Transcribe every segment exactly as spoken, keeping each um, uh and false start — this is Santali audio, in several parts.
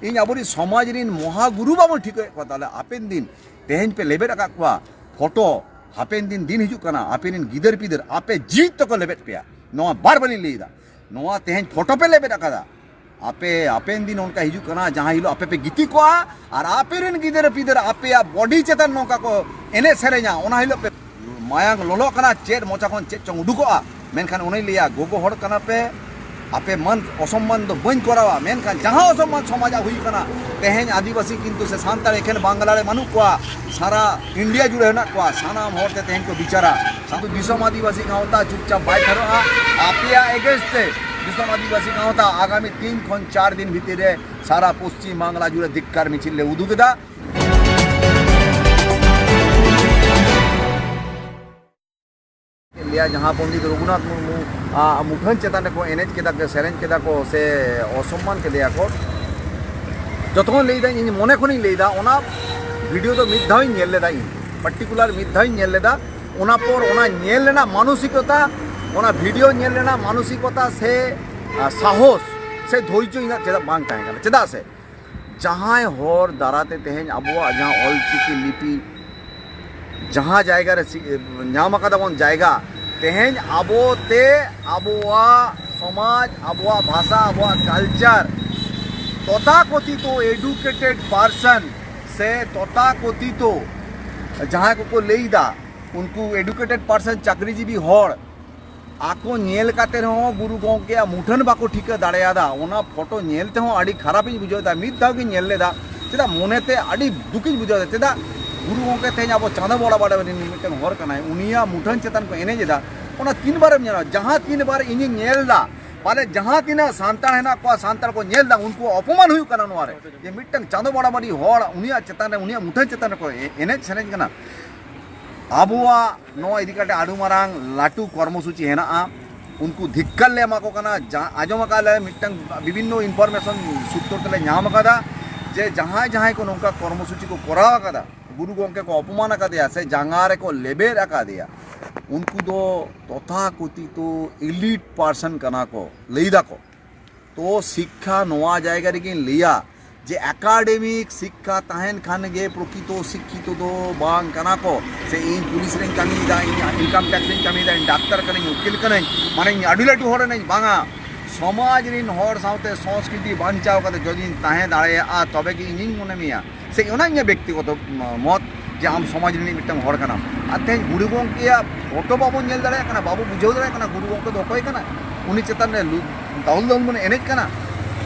ᱤᱧ ᱟᱵᱚᱨᱤᱱ ᱥᱚᱢᱟᱡᱽ ᱨᱤᱱ ᱢᱚᱦᱟ ᱜᱩᱨᱩ ᱵᱟᱵᱚᱱ ᱴᱷᱤᱠᱟᱹᱭᱮᱫ ᱠᱚᱣᱟ, ᱛᱟᱦᱚᱞᱮ ᱦᱟᱯᱮᱱ ᱫᱤᱱ ᱛᱮᱦᱮᱧ ᱯᱮ ᱞᱮᱵᱮᱫ ᱟᱠᱟᱫ ᱠᱚᱣᱟ ᱯᱷᱳᱴᱳ, ᱦᱟᱯᱮᱱ ᱫᱤᱱ ᱫᱤᱱ ᱦᱤᱡᱩᱜ ᱠᱟᱱᱟ, ᱟᱯᱮ ᱨᱤᱱ ᱜᱤᱫᱟᱹᱨ ᱯᱤᱫᱟᱹᱨ ᱟᱯᱮ ᱡᱤᱣᱤᱫ ᱛᱮᱠᱚ ᱞᱮᱵᱮᱫ ᱯᱮᱭᱟ, ᱱᱚᱣᱟ ᱵᱟᱨ ᱵᱟᱨᱤᱧ ᱞᱟᱹᱭ ᱮᱫᱟ᱾ ᱱᱚᱣᱟ ᱛᱮᱦᱮᱧ ᱯᱷᱳᱴᱳ ᱯᱮ ᱞᱮᱵᱮᱫ ᱟᱠᱟᱫᱟ, ᱟᱯᱮ ᱦᱟᱯᱮᱱ ᱫᱤᱱ ᱚᱱᱠᱟ ᱦᱤᱡᱩᱜ ᱠᱟᱱᱟ, ᱡᱟᱦᱟᱸ ᱦᱤᱞᱳᱜ ᱟᱯᱮ ᱯᱮ ᱜᱤᱛᱤᱡ ᱠᱚᱜᱼᱟ ᱟᱨ ᱟᱯᱮ ᱨᱤᱱ ᱜᱤᱫᱟᱹᱨ ᱯᱤᱫᱟᱹᱨ ᱟᱯᱮᱭᱟᱜ ᱵᱚᱰᱤ ᱪᱮᱛᱟᱱ ᱱᱚᱝᱠᱟ ᱠᱚ ᱮᱱᱮᱡ ᱥᱮᱨᱮᱧᱟ, ᱚᱱᱟ ᱦᱤᱞᱳᱜ ᱯᱮ ᱢᱟᱭᱟᱝ ᱞᱚᱞᱚᱜ ᱠᱟᱱᱟ, ᱪᱮᱫ ᱢᱚᱪᱟ ᱠᱷᱚᱱ ᱪᱮᱫ ᱪᱚᱝ ᱩᱰᱩᱠᱚᱜᱼᱟ᱾ ᱢᱮᱱᱠᱷᱟᱱ ᱚᱱᱟᱧ ᱞᱟᱹᱭᱟ, ᱜᱚᱜᱚ ᱦᱚᱲ ᱠᱟᱱᱟ ᱯᱮ, ᱟᱯᱮ ᱢᱟᱹᱱ ᱚᱥᱚᱢᱢᱟᱱ ᱫᱚ ᱵᱟᱹᱧ ᱠᱚᱨᱟᱣᱟ, ᱢᱮᱱᱠᱷᱟᱱ ᱡᱟᱦᱟᱸ ᱚᱥᱚᱢᱢᱟᱱ ᱥᱚᱢᱟᱡᱟᱜ ᱦᱩᱭᱩᱜ ᱠᱟᱱᱟ, ᱛᱮᱦᱮᱧ ᱟᱹᱫᱤᱵᱟᱹᱥᱤ ᱠᱤᱱᱛᱩ ᱥᱮ ᱥᱟᱱᱛᱟᱲ ᱮᱠᱷᱮᱱ ᱵᱟᱝᱞᱟ ᱨᱮ ᱵᱟᱹᱱᱩᱜ ᱠᱚᱣᱟ, ᱥᱟᱨᱟ ᱤᱱᱰᱤᱭᱟ ᱡᱩᱲᱮ ᱦᱮᱱᱟᱜ ᱠᱚᱣᱟ, ᱥᱟᱱᱟᱢ ᱦᱚᱲ ᱛᱮ ᱛᱮᱦᱮᱧ ᱠᱚ ᱵᱤᱪᱟᱨᱟ᱾ ᱥᱟᱱᱛᱩ ᱫᱤᱥᱚᱢ ᱟᱹᱫᱤᱵᱟᱹᱥᱤ ᱜᱟᱶᱛᱟ ᱪᱩᱯᱪᱟᱯ ᱵᱟᱭ ᱛᱷᱟᱨᱚᱜᱼᱟ᱾ ᱟᱯᱮᱭᱟᱜ ᱮᱜᱮᱱᱥᱴ ᱛᱮ ᱫᱤᱥᱚᱢ ᱟᱹᱫᱤᱵᱟᱹᱥᱤ ᱜᱟᱶᱛᱟ ᱟᱜᱟᱢᱤ ᱛᱤᱱ ᱠᱷᱚᱱ ᱪᱟᱨ ᱫᱤᱱ ᱵᱷᱤᱛᱤᱨ ᱨᱮ ᱥᱟᱨᱟ ᱯᱚᱥᱪᱤᱢ ᱵᱟᱝᱞᱟ ᱡᱩᱲᱮ ᱫᱷᱤᱠᱠᱟᱨ ᱢᱤᱪᱷᱤᱞ ᱞᱮ ᱩᱫᱩᱜ ᱮᱫᱟ᱾ ᱞᱟᱹᱭᱟ, ᱡᱟᱦᱟᱸ ᱯᱚᱱᱰᱤᱛ ᱨᱚᱜᱷᱩᱱᱟᱛᱷ ᱢᱩᱨᱢᱩ ᱟᱜ ᱢᱩᱴᱷᱟᱹᱱ ᱪᱮᱛᱟᱱ ᱨᱮᱠᱚ ᱮᱱᱮᱡ ᱠᱮᱫᱟ ᱠᱚ, ᱥᱮᱨᱮᱧ ᱠᱮᱫᱟ ᱠᱚ, ᱥᱮ ᱚᱥᱚᱢᱢᱟᱱ ᱠᱮᱫᱮᱭᱟ ᱠᱚ, ᱡᱚᱛᱚ ᱠᱷᱚᱱ ᱞᱟᱹᱭ ᱫᱟᱹᱧ, ᱤᱧ ᱢᱚᱱᱮ ᱠᱷᱚᱱᱤᱧ ᱞᱟᱹᱭ ᱫᱟ, ᱚᱱᱟ ᱵᱷᱤᱰᱤᱭᱳ ᱫᱚ ᱢᱤᱫ ᱫᱷᱟᱣ ᱤᱧ ᱧᱮᱞ ᱞᱮᱫᱟ, ᱤᱧ ᱯᱟᱨᱴᱤᱠᱩᱞᱟᱨ ᱢᱤᱫ ᱫᱷᱟᱣ ᱤᱧ ᱧᱮᱞ ᱞᱮᱫᱟ᱾ ᱚᱱᱟ ᱯᱚᱨ ᱚᱱᱟ ᱧᱮᱞ ᱨᱮᱱᱟᱜ ᱢᱟᱱᱚᱥᱤᱠᱚᱛᱟ, ᱚᱱᱟ ᱵᱷᱤᱰᱤᱭᱳ ᱧᱮᱞ ᱨᱮᱱᱟᱜ ᱢᱟᱱᱚᱥᱤᱠᱚᱛᱟ ᱥᱮ, ᱟ, ᱥᱟᱦᱚᱥ ᱥᱮ ᱫᱷᱳᱨᱡᱚ ᱤᱧᱟᱹᱜ ᱪᱮᱫᱟᱜ ᱵᱟᱝ ᱛᱟᱦᱮᱸ ᱠᱟᱱᱟ? ᱪᱮᱫᱟᱜ ᱥᱮ ᱡᱟᱦᱟᱸᱭ ᱦᱚᱲ ᱫᱟᱨᱟᱭ ᱛᱮ ᱛᱮᱦᱮᱧ ᱟᱵᱚᱣᱟᱜ ᱡᱟᱦᱟᱸ ᱚᱞᱪᱤᱠᱤ ᱞᱤᱯᱤ ᱡᱟᱦᱟᱸ ᱡᱟᱭᱜᱟ ᱨᱮ ᱥᱤ-, ᱧᱟᱢ ᱟᱠᱟᱫᱟ ᱵᱚᱱ ᱡᱟᱭᱜᱟ, ᱛᱮᱦᱮᱧ ᱟᱵᱚ ᱛᱮ ᱟᱵᱚᱣᱟᱜ ᱥᱚᱢᱟᱡᱽ, ᱟᱵᱚᱣᱟᱜ ᱵᱷᱟᱥᱟ, ᱟᱵᱚᱣᱟᱜ ᱠᱟᱞᱪᱟᱨ, ᱛᱚᱛᱷᱟᱠᱚᱛᱷᱤᱛᱚ ᱮᱰᱩᱠᱮᱴᱮᱰ ᱯᱟᱨᱥᱚᱱ ᱥᱮ ᱛᱚᱛᱷᱟᱠᱚᱛᱷᱤᱛᱚ ᱡᱟᱦᱟᱸᱭ ᱠᱚᱠᱚ ᱞᱟᱹᱭᱫᱟ, ᱩᱱᱠᱩ ᱮᱰᱩᱠᱮᱴᱮᱰ ᱯᱟᱨᱥᱚᱱ, ᱪᱟᱹᱠᱨᱤᱡᱤᱵᱤ ᱦᱚᱲ, ᱟᱠᱚ ᱧᱮᱞ ᱠᱟᱛᱮ ᱨᱮᱦᱚᱸ ᱜᱩᱨᱩ ᱜᱚᱢᱠᱮᱭᱟᱜ ᱢᱩᱴᱷᱟᱹᱱ ᱵᱟᱠᱚ ᱴᱷᱤᱠᱟᱹ ᱫᱟᱲᱮᱭᱟᱫᱟ᱾ ᱚᱱᱟ ᱯᱷᱳᱴᱳ ᱧᱮᱞ ᱛᱮᱦᱚᱸ ᱟᱹᱰᱤ ᱠᱷᱟᱨᱟᱯᱤᱧ ᱵᱩᱡᱷᱟᱹᱣ ᱮᱫᱟ᱾ ᱢᱤᱫ ᱫᱷᱟᱣ ᱜᱤᱧ ᱧᱮᱞ ᱞᱮᱫᱟ, ᱪᱮᱫᱟᱜ ᱢᱚᱱᱮᱛᱮ ᱟᱹᱰᱤ ᱫᱩᱠᱤᱧ ᱵᱩᱡᱷᱟᱹᱣ ᱮᱫᱟ᱾ ᱪᱮᱫᱟᱜ ᱜᱩᱨᱩ ᱜᱚᱢᱠᱮ ᱛᱮᱦᱮᱧ ᱟᱵᱚ ᱪᱟᱸᱫᱚ ᱵᱚᱲᱟ ᱵᱟᱲᱟ ᱨᱤᱱ ᱢᱤᱫᱴᱮᱱ ᱦᱚᱲ ᱠᱟᱱᱟᱭ, ᱩᱱᱤᱭᱟᱜ ᱢᱩᱴᱷᱟᱹᱱ ᱪᱮᱛᱟᱱ ᱠᱚ ᱮᱱᱮᱡ ᱮᱫᱟ? ᱚᱱᱟ ᱛᱤᱱ ᱵᱟᱨᱮᱢ ᱧᱮᱞᱟ? ᱡᱟᱦᱟᱸ ᱛᱤᱱ ᱵᱟᱨ ᱤᱧᱤᱧ ᱧᱮᱞ ᱮᱫᱟ, ᱯᱟᱞᱮ ᱡᱟᱦᱟᱸ ᱛᱤᱱᱟᱹᱜ ᱥᱟᱱᱛᱟᱲ ᱦᱮᱱᱟᱜ ᱠᱚᱣᱟ, ᱥᱟᱱᱛᱟᱲ ᱠᱚ ᱧᱮᱞ ᱮᱫᱟ, ᱩᱱᱠᱩ ᱚᱯᱚᱢᱟᱱ ᱦᱩᱭᱩᱜ ᱠᱟᱱᱟ ᱱᱚᱣᱟ ᱨᱮ, ᱡᱮ ᱢᱤᱫᱴᱟᱝ ᱪᱟᱸᱫᱚ ᱵᱚᱲᱟ ᱵᱟᱹᱲᱤ ᱦᱚᱲ ᱩᱱᱤᱭᱟᱜ ᱪᱮᱛᱟᱱ ᱨᱮ, ᱩᱱᱤᱭᱟᱜ ᱢᱩᱴᱷᱟᱹᱱ ᱪᱮᱛᱟᱱ ᱨᱮᱠᱚ ᱮ-, ᱮᱱᱮᱡ ᱥᱮᱨᱮᱧ ᱠᱟᱱᱟ᱾ ᱟᱵᱚᱣᱟᱜ ᱱᱚᱣᱟ ᱤᱫᱤ ᱠᱟᱛᱮ ᱟᱹᱰᱤ ᱢᱟᱨᱟᱝ ᱞᱟᱹᱴᱩ ᱠᱚᱨᱢᱚᱥᱩᱪᱤ ᱦᱮᱱᱟᱜᱼᱟ᱾ ᱩᱱᱠᱩ ᱫᱷᱤᱠᱠᱟᱨ ᱞᱮ ᱮᱢᱟ ᱠᱚ ᱠᱟᱱᱟ᱾ ᱡᱟ-, ᱟᱸᱡᱚᱢ ᱟᱠᱟᱫ ᱞᱮ, ᱢᱤᱫᱴᱟᱝ ᱵᱤᱵᱷᱤᱱᱱᱚ ᱤᱱᱯᱷᱚᱨᱢᱮᱥᱚᱱ ᱥᱩᱛᱨᱚ ᱛᱮᱞᱮ ᱧᱟᱢ ᱟᱠᱟᱫᱟ ᱡᱮ ᱡᱟᱦᱟᱸᱭ ᱡᱟᱦᱟᱸᱭ ᱠᱚ ᱱᱚᱝᱠᱟ ᱠᱚᱨᱢᱚᱥᱩᱪᱤ ᱠᱚ ᱠᱚᱨᱟᱣ ᱟᱠᱟᱫᱟ, ᱜᱩᱨᱩ ᱜᱚᱢᱠᱮ ᱠᱚ ᱚᱯᱚᱢᱟᱱ ᱟᱠᱟᱫᱮᱭᱟ ᱥᱮ ᱡᱟᱸᱜᱟ ᱨᱮᱠᱚ ᱞᱮᱵᱮᱫ ᱟᱠᱟᱫᱮᱭᱟ, ᱩᱱᱠᱩ ᱫᱚ ᱛᱚᱛᱷᱟᱠᱚᱛᱷᱤᱛᱚ ᱤᱞᱤᱴ ᱯᱟᱨᱥᱚᱱ ᱠᱟᱱᱟ ᱠᱚ, ᱞᱟᱹᱭ ᱫᱟᱠᱚ᱾ ᱛᱚ ᱥᱤᱠᱠᱷᱟ ᱱᱚᱣᱟ ᱡᱟᱭᱜᱟ ᱨᱮᱜᱤᱧ ᱞᱟᱹᱭᱟ, ᱡᱮ ᱮᱠᱟᱰᱮᱢᱤᱠ ᱥᱤᱠᱠᱷᱟ ᱛᱟᱦᱮᱱ ᱠᱷᱟᱱ ᱜᱮ ᱯᱨᱚᱠᱤᱛᱚ ᱥᱤᱠᱠᱷᱤᱛᱚ ᱫᱚ ᱵᱟᱝ ᱠᱟᱱᱟ ᱠᱚ᱾ ᱥᱮ ᱤᱧ ᱯᱩᱞᱤᱥ ᱨᱮᱧ ᱠᱟᱹᱢᱤᱭᱮᱫᱟ, ᱤᱧ ᱤᱱᱠᱟᱢ ᱴᱮᱠᱥ ᱨᱮᱧ ᱠᱟᱹᱢᱤᱭᱮᱫᱟ, ᱤᱧ ᱰᱟᱠᱛᱟᱨ ᱠᱟᱹᱱᱟᱹᱧ, ᱩᱠᱤᱞ ᱠᱟᱹᱱᱟᱹᱧ, ᱢᱟᱱᱮ ᱤᱧ ᱟᱹᱰᱤ ᱞᱟᱹᱴᱩ ᱦᱚᱲ ᱮᱱᱟᱹᱧ, ᱵᱟᱝᱟ᱾ ᱥᱚᱢᱟᱡᱽ ᱨᱤᱱ ᱦᱚᱲ ᱥᱟᱶᱛᱮ ᱥᱚᱝᱥᱠᱨᱤᱛᱤ ᱵᱟᱧᱪᱟᱣ ᱠᱟᱛᱮ ᱡᱩᱫᱤᱧ ᱛᱟᱦᱮᱸ ᱫᱟᱲᱮᱭᱟᱜᱼᱟ, ᱛᱚᱵᱮ ᱜᱮ ᱤᱧᱤᱧ ᱢᱚᱱᱮ ᱢᱮᱭᱟ᱾ ᱥᱮ ᱚᱱᱟ ᱤᱧᱟᱹᱜ ᱵᱮᱠᱛᱤᱜᱚᱛᱚ ᱢᱚᱛ, ᱡᱮ ᱟᱢ ᱥᱚᱢᱟᱡᱽ ᱨᱤᱱᱤᱡ ᱢᱤᱫᱴᱟᱝ ᱦᱚᱲ ᱠᱟᱱᱟᱢ᱾ ᱟᱨ ᱛᱮᱦᱮᱧ ᱜᱩᱨᱩ ᱜᱚᱢᱠᱮᱭᱟᱜ ᱯᱷᱳᱴᱳ ᱵᱟᱵᱚᱱ ᱧᱮᱞ ᱫᱟᱲᱮᱭᱟᱜ ᱠᱟᱱᱟ, ᱵᱟᱵᱚ ᱵᱩᱡᱷᱟᱹᱣ ᱫᱟᱲᱮᱭᱟᱜ ᱠᱟᱱᱟ ᱜᱩᱨᱩ ᱜᱚᱢᱠᱮ ᱫᱚ ᱚᱠᱚᱭ ᱠᱟᱱᱟ, ᱩᱱᱤ ᱪᱮᱛᱟᱱ ᱨᱮ ᱞᱩ-, ᱫᱟᱦᱩᱞ ᱫᱟᱦᱩᱞ ᱵᱚᱱ ᱮᱱᱮᱡ ᱠᱟᱱᱟ᱾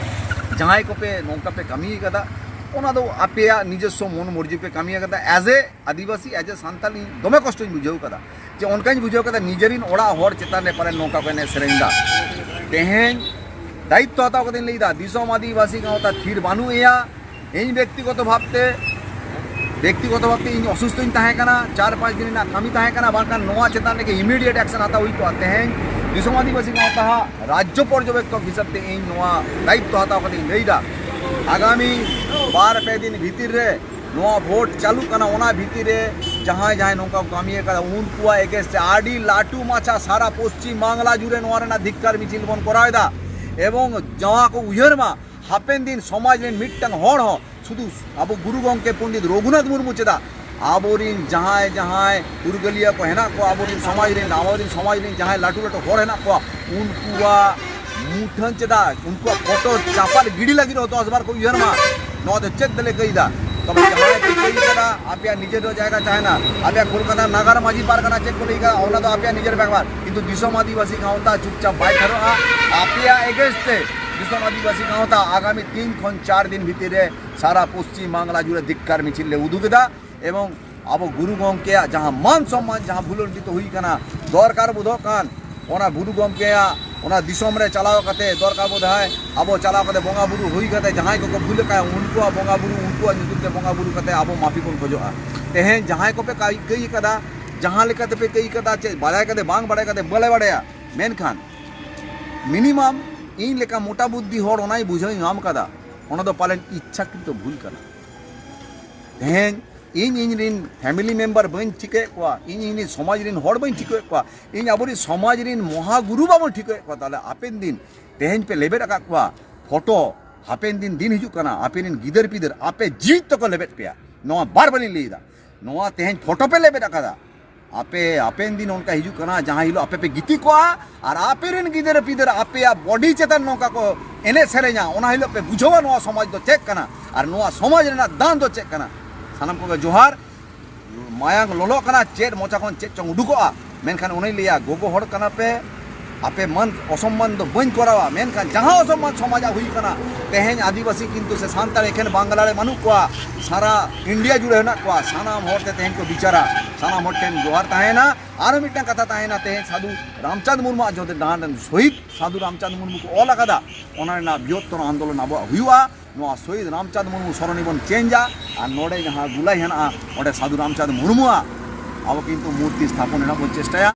ᱡᱟᱦᱟᱸᱭ ᱠᱚᱯᱮ ᱱᱚᱝᱠᱟ ᱯᱮ ᱠᱟᱹᱢᱤ ᱠᱟᱫᱟ, ᱚᱱᱟ ᱫᱚ ᱟᱯᱮᱭᱟᱜ ᱱᱤᱡᱚᱥᱥᱚ ᱢᱚᱱ ᱢᱚᱨᱡᱤ ᱯᱮ ᱠᱟᱹᱢᱤ ᱠᱟᱫᱟ᱾ As a Adivasi, as a Santal, ᱤᱧ ᱫᱚᱢᱮ ᱠᱚᱥᱴᱚᱧ ᱵᱩᱡᱷᱟᱹᱣ ᱠᱟᱫᱟ᱾ ᱡᱮ ᱚᱱᱠᱟᱧ ᱵᱩᱡᱷᱟᱹᱣ ᱠᱟᱫᱟ, ᱱᱤᱡᱮᱨᱤᱱ ᱚᱲᱟᱜ ᱦᱚᱲ ᱪᱮᱛᱟᱱ ᱨᱮ ᱯᱟᱞᱮᱱ ᱱᱚᱝᱠᱟ ᱠᱚ ᱮᱱᱮᱡ ᱥᱮᱨᱮᱧ ᱫᱟ᱾ ᱛᱮᱦᱮᱧ ᱫᱟᱭᱤᱛᱛᱚ ᱦᱟᱛᱟᱣ ᱠᱟᱛᱮᱧ ᱞᱟᱹᱭᱫᱟ, ᱫᱤᱥᱚᱢ ᱟᱹᱫᱤᱵᱟᱹᱥᱤ ᱜᱟᱶᱛᱟ ᱛᱷᱤᱨ ᱵᱟᱹᱱᱩᱜ ᱮᱭᱟ᱾ ᱤᱧ ᱵᱮᱠᱛᱤᱜᱚᱛᱚ ᱵᱷᱟᱵᱽᱛᱮ, ᱵᱮᱠᱛᱤᱜᱚᱛᱚ ᱵᱷᱟᱵᱽᱛᱮ ᱤᱧ ᱚᱥᱩᱥᱛᱷᱚᱧ ᱛᱟᱦᱮᱸ ᱠᱟᱱᱟ, ᱪᱟᱨ ᱯᱟᱸᱪ ᱫᱤᱱ ᱨᱮᱱᱟᱜ ᱠᱟᱹᱢᱤ ᱛᱟᱦᱮᱸ ᱠᱟᱱᱟ, ᱵᱟᱝᱠᱷᱟᱱ ᱱᱚᱣᱟ ᱪᱮᱛᱟᱱ ᱨᱮᱜᱮ immediate action ᱦᱟᱛᱟᱣ ᱦᱩᱭ ᱠᱚᱜᱼᱟ᱾ ᱛᱮᱦᱮᱧ ᱫᱤᱥᱚᱢ ᱟᱹᱫᱤᱵᱟᱹᱥᱤ ᱜᱟᱶᱛᱟ ᱦᱟᱜ ᱨᱟᱡᱽᱡᱚ ᱯᱚᱨᱡᱚᱵᱮᱠᱛᱚᱠ ᱦᱤᱥᱟᱹᱵ ᱛᱮ ᱤᱧ ᱱᱚᱣᱟ ᱫᱟᱭᱤᱛᱛᱚ ᱦᱟᱛᱟᱣ ᱠᱟᱛᱮᱧ ᱞᱟᱹᱭᱫᱟ, ᱟᱜᱟᱢᱤ ᱵᱟᱨ ᱯᱮ ᱫᱤᱱ ᱵᱷᱤᱛᱤᱨ ᱨᱮ ᱱᱚᱣᱟ ᱵᱷᱳᱴ ᱪᱟᱹᱞᱩᱜ ᱠᱟᱱᱟ, ᱚᱱᱟ ᱵᱷᱤᱛᱤᱨ ᱨᱮ ᱡᱟᱦᱟᱸᱭ ᱡᱟᱦᱟᱸᱭ ᱱᱚᱝᱠᱟ ᱠᱚ ᱠᱟᱹᱢᱤ ᱟᱠᱟᱫᱟ, ᱩᱱᱠᱩᱣᱟᱜ against ᱛᱮ ᱟᱹᱰᱤ ᱞᱟᱹᱴᱩ ᱢᱟᱪᱷᱟ ᱥᱟᱨᱟ ᱯᱚᱥᱪᱤᱢ ᱵᱟᱝᱞᱟ ᱡᱩᱲᱮ ᱱᱚᱣᱟ ᱨᱮᱱᱟᱜ ᱫᱷᱤᱠᱠᱟᱨ ᱢᱤᱪᱷᱤᱞ ᱵᱚᱱ ᱠᱚᱨᱟᱣ ᱮᱫᱟ᱾ ᱮᱵᱚᱝ ᱱᱚᱣᱟ ᱠᱚ ᱩᱭᱦᱟᱹᱨ ᱢᱟ, ᱦᱟᱯᱮᱱ ᱫᱤᱱ ᱥᱚᱢᱟᱡᱽ ᱨᱮᱱ ᱢᱤᱫᱴᱟᱝ ᱦᱚᱲ ᱦᱚᱸ, ᱥᱩᱫᱷᱩ ᱟᱵᱚ ᱜᱩᱨᱩ ᱜᱚᱢᱠᱮ ᱯᱚᱱᱰᱤᱛ ᱨᱚᱜᱷᱩᱱᱟᱛᱷ ᱢᱩᱨᱢᱩ ᱪᱮᱫᱟᱜ, ᱟᱵᱚᱨᱤᱱ ᱡᱟᱦᱟᱸᱭ ᱡᱟᱦᱟᱸᱭ ᱯᱩᱨᱜᱟᱹᱞᱤᱭᱟᱹ ᱠᱚ ᱦᱮᱱᱟᱜ ᱠᱚᱣᱟ, ᱟᱵᱚᱨᱤᱱ ᱥᱚᱢᱟᱡᱽ ᱨᱮᱱ, ᱟᱵᱚᱨᱤᱱ ᱥᱚᱢᱟᱡᱽ ᱨᱮᱱ ᱡᱟᱦᱟᱸᱭ ᱞᱟᱹᱴᱩ ᱞᱟᱹᱴᱩ ᱦᱚᱲ ᱦᱮᱱᱟᱜ ᱠᱚᱣᱟ, ᱩᱱᱠᱩᱣᱟᱜ ᱢᱩᱴᱷᱟᱹᱱ ᱪᱮᱫᱟᱜ, ᱩᱱᱠᱩᱣᱟᱜ ᱯᱷᱳᱴᱳ ᱪᱟᱯᱟᱫ ᱜᱤᱰᱤ ᱞᱟᱹᱜᱤᱫ ᱦᱚᱸ ᱫᱚᱥ ᱵᱟᱨ ᱠᱚ ᱩᱭᱦᱟᱹᱨ ᱢᱟ᱾ ᱱᱚᱣᱟ ᱫᱚ ᱪᱮᱫ ᱛᱮᱞᱮ ᱠᱟᱹᱭᱫᱟ? ᱛᱚᱵᱮ ᱡᱟᱦᱟᱸᱭ ᱯᱮ ᱠᱟᱹᱭ ᱠᱟᱫᱟ, ᱟᱯᱮᱭᱟᱜ ᱱᱤᱡᱮᱨ ᱫᱚ ᱡᱟᱭᱜᱟ ᱛᱟᱦᱮᱱᱟ, ᱟᱯᱮᱭᱟᱜ ᱠᱳᱞᱠᱟᱛᱟ ᱱᱟᱜᱟᱨ ᱢᱟᱹᱡᱷᱤ ᱯᱟᱨᱜᱟᱱᱟ ᱪᱮᱫ ᱠᱚ ᱞᱟᱹᱭ ᱠᱟᱫᱟ, ᱚᱱᱟ ᱫᱚ ᱟᱯᱮᱭᱟᱜ ᱱᱤᱡᱮᱨ ᱵᱮᱯᱟᱨ, ᱠᱤᱱᱛᱩ ᱫᱤᱥᱚᱢ ᱟᱹᱫᱤᱵᱟᱹᱥᱤ ᱜᱟᱶᱛᱟ ᱪᱩᱯᱪᱟᱯ ᱵᱟᱭ ᱛᱷᱟᱨᱚᱜᱼᱟ᱾ ᱟᱯᱮᱭᱟᱜ against ᱛᱮ ᱫᱤᱥᱚᱢ ᱟᱹᱫᱤᱵᱟᱹᱥᱤ ᱜᱟᱶᱛᱟ ᱟᱜᱟᱢᱤ ᱛᱤᱱ ᱠᱷᱚᱱ ᱪᱟᱨ ᱫᱤᱱ ᱵᱷᱤᱛᱤᱨ ᱨᱮ ᱥᱟᱨᱟ ᱯᱚᱥᱪᱤᱢ ᱵᱟᱝᱞᱟ ᱡᱩᱲᱮ ᱫᱷᱤᱠᱠᱟᱨ ᱢᱤᱪᱷᱤᱞ ᱞᱮ ᱩᱫᱩᱜ ᱮᱫᱟ᱾ ᱮᱵᱚᱝ ᱟᱵᱚ ᱜᱩᱨᱩ ᱜᱚᱢᱠᱮᱭᱟᱜ ᱡᱟᱦᱟᱸ ᱢᱟᱱ ᱥᱚᱢᱢᱟᱱ ᱡᱟᱦᱟᱸ ᱵᱷᱩᱞᱚᱱᱰᱤᱛᱚ ᱦᱩᱭ ᱠᱟᱱᱟ, ᱫᱚᱨᱠᱟᱨ ᱵᱚᱫᱷᱚᱜ ᱠᱟᱱ, ᱚᱱᱟ ᱜᱩᱨᱩ ᱜᱚᱢᱠᱮᱭᱟᱜ ᱚᱱᱟ ᱫᱤᱥᱚᱢ ᱨᱮ ᱪᱟᱞᱟᱣ ᱠᱟᱛᱮ ᱫᱚᱨᱠᱟᱨ ᱵᱚᱫᱷ ᱦᱚᱭ ᱟᱵᱚ ᱪᱟᱞᱟᱣ ᱠᱟᱛᱮ ᱵᱚᱸᱜᱟ ᱵᱩᱨᱩ ᱦᱩᱭ ᱠᱟᱛᱮ ᱡᱟᱦᱟᱸᱭ ᱠᱚᱠᱚ ᱵᱷᱩᱞ ᱟᱠᱟᱫ ᱩᱱᱠᱩᱣᱟᱜ ᱵᱚᱸᱜᱟ ᱵᱩᱨᱩ, ᱩᱱᱠᱩᱣᱟᱜ ᱧᱩᱛᱩᱢ ᱛᱮ ᱵᱚᱸᱜᱟ ᱵᱩᱨᱩ ᱠᱟᱛᱮ ᱟᱵᱚ ᱢᱟᱯᱷᱤ ᱵᱚᱱ ᱠᱷᱚᱡᱚᱜᱼᱟ᱾ ᱛᱮᱦᱮᱧ ᱡᱟᱦᱟᱸᱭ ᱠᱚᱯᱮ ᱠᱟᱹᱭ-, ᱠᱟᱹᱭ ᱠᱟᱫᱟ, ᱡᱟᱦᱟᱸ ᱞᱮᱠᱟ ᱛᱮᱯᱮ ᱠᱟᱹᱭ ᱠᱟᱫᱟ, ᱪᱮᱫ ᱵᱟᱲᱟᱭ ᱠᱟᱛᱮ ᱵᱟᱝ ᱵᱟᱲᱟᱭ ᱠᱟᱛᱮ ᱵᱟᱞᱮ ᱵᱟᱲᱟᱭᱟ, ᱢᱮᱱᱠᱷᱟᱱ minimum ᱤᱧ ᱞᱮᱠᱟ ᱢᱚᱴᱟ ᱵᱩᱫᱽᱫᱷᱤ ᱦᱚᱲ ᱚᱱᱟᱭ ᱵᱩᱡᱷᱟᱹᱣ ᱧᱟᱢ ᱠᱟᱫᱟ, ᱚᱱᱟ ᱫᱚ ᱯᱟᱞᱮᱱ ᱤᱪᱪᱷᱟᱠᱨᱤᱛᱚ ᱵᱷᱩᱞ ᱠᱟᱱᱟ᱾ ᱛᱮᱦᱮᱧ ᱤᱧ ᱤᱧ ᱨᱤᱱ family member ᱵᱟᱹᱧ ᱴᱷᱤᱠᱟᱹᱭᱮᱫ ᱠᱚᱣᱟ, ᱤᱧ ᱤᱧ ᱨᱤᱱ ᱥᱚᱢᱟᱡᱽ ᱨᱤᱱ ᱦᱚᱲ ᱵᱟᱹᱧ ᱴᱷᱤᱠᱟᱹᱭᱮᱫ ᱠᱚᱣᱟ, ᱤᱧ ᱟᱵᱚᱨᱤᱱ ᱥᱚᱢᱟᱡᱽ ᱨᱤᱱ ᱢᱚᱦᱟ ᱜᱩᱨᱩ ᱵᱟᱵᱚᱱ ᱴᱷᱤᱠᱟᱹᱭᱮᱫ ᱠᱚᱣᱟ, ᱛᱟᱦᱞᱮ ᱦᱟᱯᱮᱱ ᱫᱤᱱ ᱛᱮᱦᱮᱧ ᱯᱮ ᱞᱮᱵᱮᱫ ᱟᱠᱟᱫ ᱠᱚᱣᱟ ᱯᱷᱳᱴᱳ, ᱦᱟᱯᱮᱱ ᱫᱤᱱ ᱫᱤᱱ ᱦᱤᱡᱩᱜ ᱠᱟᱱᱟ, ᱟᱯᱮ ᱨᱮᱱ ᱜᱤᱫᱟᱹᱨ ᱯᱤᱫᱟᱹᱨ ᱟᱯᱮ ᱡᱤᱣᱤ ᱛᱮᱠᱚ ᱞᱮᱵᱮᱫ ᱯᱮᱭᱟ᱾ ᱱᱚᱣᱟ ᱵᱟᱨ ᱵᱟᱹᱞᱤᱧ ᱞᱟᱹᱭᱫᱟ, ᱱᱚᱣᱟ ᱛᱮᱦᱮᱧ ᱯᱷᱳᱴᱳ ᱯᱮ ᱞᱮᱵᱮᱫ ᱟᱠᱟᱫᱟ, ᱟᱯᱮ ᱦᱟᱯᱮᱱ ᱫᱤᱱ ᱚᱱᱠᱟ ᱦᱤᱡᱩᱜ ᱠᱟᱱᱟ, ᱡᱟᱦᱟᱸ ᱦᱤᱞᱳᱜ ᱟᱯᱮ ᱯᱮ ᱜᱤᱛᱤᱡ ᱠᱚᱜᱼᱟ ᱟᱨ ᱟᱯᱮ ᱨᱮᱱ ᱜᱤᱫᱟᱹᱨ ᱯᱤᱫᱟᱹᱨ ᱟᱯᱮᱭᱟᱜ ᱵᱚᱰᱤ ᱪᱮᱛᱟᱱ ᱱᱚᱝᱠᱟ ᱠᱚ ᱮᱱᱮᱡ ᱥᱮᱨᱮᱧᱟ, ᱚᱱᱟ ᱦᱤᱞᱳᱜ ᱯᱮ ᱵᱩᱡᱷᱟᱹᱣᱟ ᱱᱚᱣᱟ ᱥᱚᱢᱟᱡᱽ ᱫᱚ ᱪᱮᱫ ᱠᱟᱱᱟ ᱟᱨ ᱱᱚᱣᱟ ᱥᱚᱢᱟᱡᱽ ᱨᱮᱱᱟᱜ ᱫᱟᱱ ᱫᱚ ᱪᱮᱫ ᱠᱟᱱᱟ᱾ ᱥᱟᱱᱟᱢ ᱠᱚᱜᱮ ᱡᱚᱦᱟᱨ᱾ ᱢᱟᱭᱟᱝ ᱞᱚᱞᱚᱜ ᱠᱟᱱᱟ, ᱪᱮᱫ ᱢᱚᱪᱟ ᱠᱷᱚᱱ ᱪᱮᱫ ᱪᱚᱝ ᱩᱰᱩᱠᱚᱜᱼᱟ, ᱢᱮᱱᱠᱷᱟᱱ ᱚᱱᱟᱧ ᱞᱟᱹᱭᱟ, ᱜᱚᱜᱚ ᱦᱚᱲ ᱠᱟᱱᱟ ᱯᱮ, ᱟᱯᱮ ᱢᱟᱱ ᱚᱥᱚᱢᱢᱟᱱ ᱫᱚ ᱵᱟᱹᱧ ᱠᱚᱨᱟᱣᱟ, ᱢᱮᱱᱠᱷᱟᱱ ᱡᱟᱦᱟᱸ ᱚᱥᱚᱢᱢᱟᱱ ᱥᱚᱢᱟᱡᱟᱜ ᱦᱩᱭ ᱠᱟᱱᱟ, ᱛᱮᱦᱮᱧ ᱟᱹᱫᱤᱵᱟᱹᱥᱤ ᱠᱤᱱᱛᱩ ᱥᱮ ᱥᱟᱱᱛᱟᱲ ᱮᱠᱷᱮᱱ ᱵᱟᱝᱞᱟ ᱨᱮ ᱵᱟᱹᱱᱩᱜ ᱠᱚᱣᱟ, ᱥᱟᱨᱟ ᱤᱱᱰᱤᱭᱟ ᱡᱩᱲᱮ ᱦᱮᱱᱟᱜ ᱠᱚᱣᱟ, ᱥᱟᱱᱟᱢ ᱦᱚᱲ ᱛᱮ ᱛᱮᱦᱮᱧ ᱠᱚ ᱵᱤᱪᱟᱨᱟ᱾ ᱥᱟᱱᱟᱢ ᱦᱚᱲ ᱴᱷᱮᱱ ᱡᱚᱦᱟᱨ ᱛᱟᱦᱮᱱᱟ᱾ ᱟᱨᱚ ᱢᱤᱫᱴᱟᱝ ᱠᱟᱛᱷᱟ ᱛᱟᱦᱮᱱᱟ, ᱛᱮᱦᱮᱧ ᱥᱟᱹᱫᱷᱩ ᱨᱟᱢᱪᱟᱸᱫᱽ ᱢᱩᱨᱢᱩᱣᱟᱜ ᱡᱚᱫᱤ ᱰᱟᱦᱟᱨ ᱨᱮᱱ ᱥᱚᱦᱤᱫ ᱥᱟᱹᱫᱷᱩ ᱨᱟᱢᱪᱟᱸᱫᱽ ᱢᱩᱨᱢᱩ ᱠᱚ ᱚᱞ ᱟᱠᱟᱫᱟ, ᱚᱱᱟ ᱨᱮᱱᱟᱜ ᱵᱨᱤᱦᱚᱛᱛᱚᱨ ᱟᱱᱫᱳᱞᱚᱱ ᱟᱵᱚᱣᱟᱜ ᱦᱩᱭᱩᱜᱼᱟ᱾ ᱱᱚᱣᱟ ᱥᱚᱦᱤᱫ ᱨᱟᱢᱪᱟᱸᱫᱽ ᱢᱩᱨᱢᱩ ᱥᱚᱨᱚᱱᱤ ᱵᱚᱱ ᱪᱮᱧᱡᱟ ᱟᱨ ᱱᱚᱰᱮ ᱡᱟᱦᱟᱸ ᱜᱩᱞᱟᱭ ᱦᱮᱱᱟᱜᱼᱟ, ᱚᱸᱰᱮ ᱥᱟᱹᱫᱷᱩ ᱨᱟᱢᱪᱟᱸᱫᱽ ᱢᱩᱨᱢᱩᱣᱟᱜ ᱟᱵᱚ ᱠᱤᱱᱛᱩ ᱢᱩᱨᱛᱤ ᱥᱛᱷᱟᱯᱚᱱ ᱨᱮᱱᱟᱜ ᱵᱚᱱ ᱪᱮᱥᱴᱟᱭᱟ᱾